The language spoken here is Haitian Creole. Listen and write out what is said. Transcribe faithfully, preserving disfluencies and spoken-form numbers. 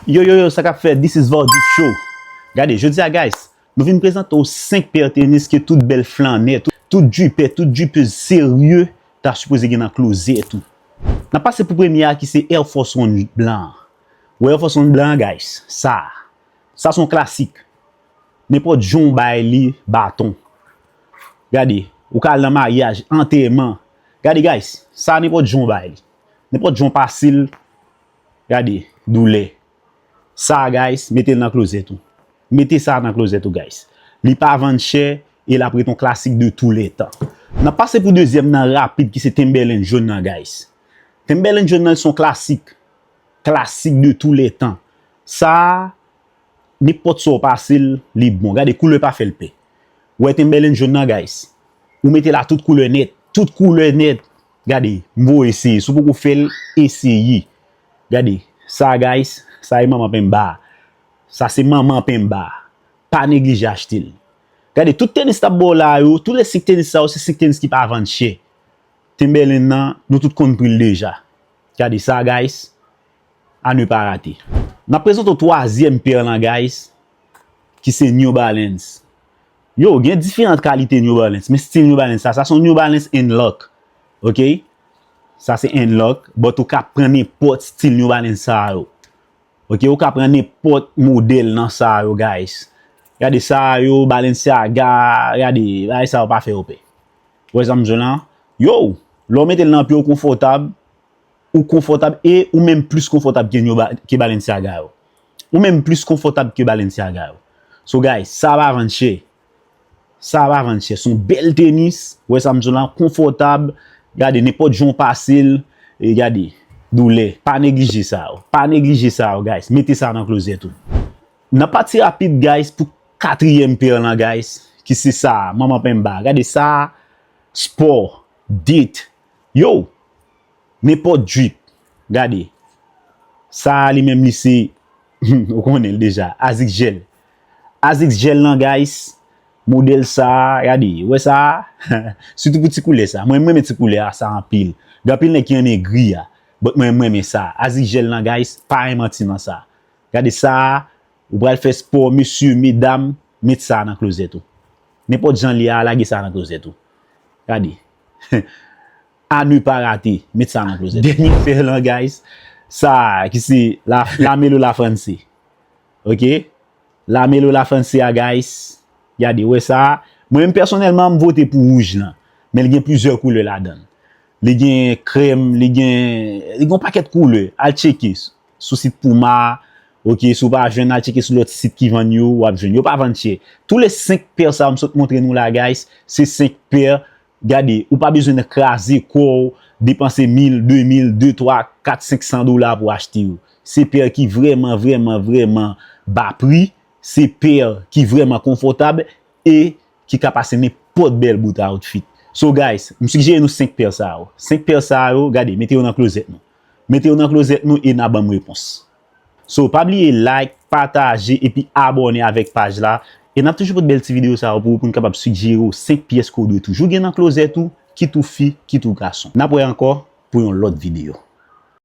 Yo, yo, yo, sa k ap fèt? This is Vardip Show. Gade, jodi a, guys, nou vin prezante w senk pè tenis ke tout bèl flannè, tout, tout jipè, tout jipez serye ta sipoze gen nan klozèt ou. N ap pase pou premye a ki se Air Force One blan an. Ou wè Air Force One blan an, guys, sa, sa se yon klasik. Nenpòt jan w bay li baton. Gade, ou ka al nan maryaj, antèman. Gade, guys, sa nenpòt jan w bay li. Nenpòt jan w pase l, gade, doulè. Sa, guys, mete l nan klozèt ou. Mete sa nan klozèt ou, guys. Li pa vann chè e l ap ret yon klasik de tou lè tan. N ap pase pou dezyèm nan rapid ki se Timberland jòn nan, guys. Timberland jòn nan se yon klasik. Klasik de tou lè tan. Sa, nenpòt sa w pase l, li bon. Gade, koulè pa fè l pè. Ou wè Timberland jòn nan, guys? Ou mete l a tout koulè nèt. Tout koulè nèt. Gade, m voye eseye. Si w poko fè l, eseye. Gade, sa, guys, sa e manman penba. Sa se manman penba. Pa neglije achte l. Gade, tout tenis t ap ba w la yo, tout lè senk tenis sa yo, se senk tenis ki pa vann chè. Timberland nan, nou tout konn pri l deja. Gade sa, guys. À ne pas rater. N ap prezante w twazyèm pè lan, guys, ki se New Balance. Yo, gen diferan kalite New Balance, men stil New Balance sa, sa se yon New Balance Unlock. Ok? Sa se Unlock, but ou ka pran nenpòt stil New Balance sa yo. Ok, ou ka pran nenpòt modèl nan sa yo, guys. Gade sa yo, Balenciaga, gade, bagay sa yo pa fè yo pè. Ou wè sa m di w lan? Yo, lè w mete l nan pye w konfòtab, ou konfòtab e ou menm plis konfòtab ke New Ba-, ke Balenciaga yo. Ou menm plis konfòtab ke Balenciaga yo. So, guys, sa pa vann chè. Sa pa vann chè. Se yon bèl tenis. Ou wè sa m di w lan, konfòtab. Gade, nenpòt jan w pase l. E gade, doulè. Pa neglije sa yo. Pa neglije sa yo, guys. Mete sa nan klozèt ou. N ap pati rapid, guys, pou katriyèm pè lan, guys, ki se sa, manman penba. Gade sa, spò, date. Yo, nenpòt drip. Gade. Sa li menm li se, ou konnen l deja, Asics Gel. Asics Gel lan, guys, modèl sa, gade, ou wè sa? Sitou pou ti koulè sa. Mwen, mwen renmen ti koulè a, sa anpil. Gen anpil nèg ki renmen gri a. But mwen, mwen renmen sa. Asics Gel lan, guys, pa gen manti nan sa. Gade sa, ou pral fè spò, mesye, medam, met sa nan klozèt ou. Nenpòt jan li a, lage sa nan klozèt ou. Gade. À ne pas rater, met sa nan klozèt ou. Dènye pè lan, guys, sa ki se la, Lamelo Lafrance. Ok? Lamelo Lafrance a, guys. Gade, wè sa. Mwen menm pèsonèlman, m vote pou wouj lan. Men li gen plizyè koulè ladan l. Li gen krèm, li gen, li gen yon pakèt koulè. Al tcheke sou sit Puma. Ok, si w pa jwenn, al tcheke sou lòt sit ki vann yo, w ap jwenn. Yo pa vann chè. Tou le senk pè sa yo m sot montre nou la, guys, se senk pè. Gade, ou pa bezwen kraze kò w, depanse mil, de mil, de, twa, kat, senk san dola pou achte yo. Se pè ki vrèman, vrèman, vrèman ba pri. Se pè ki vrèman konfòtab e ki ka pase nenpòt bèl bout outfit. So, guys, m sigjere nou senk pè sa yo. Senk pè sa yo, gade, mete yo nan klozèt nou. Mete yo nan klozèt nou e n a ban m repons. So, pa bliye like, pataje epi abòne avèk paj la. E n ap toujou pote bèl ti videyo sa yo pou ou, pou n kapab sigjere w senk pyès ke w dwe toujou gen nan klozèt ou, kit ou fi, kit ou gason. N ap wè ankò pou yon lòt videyo.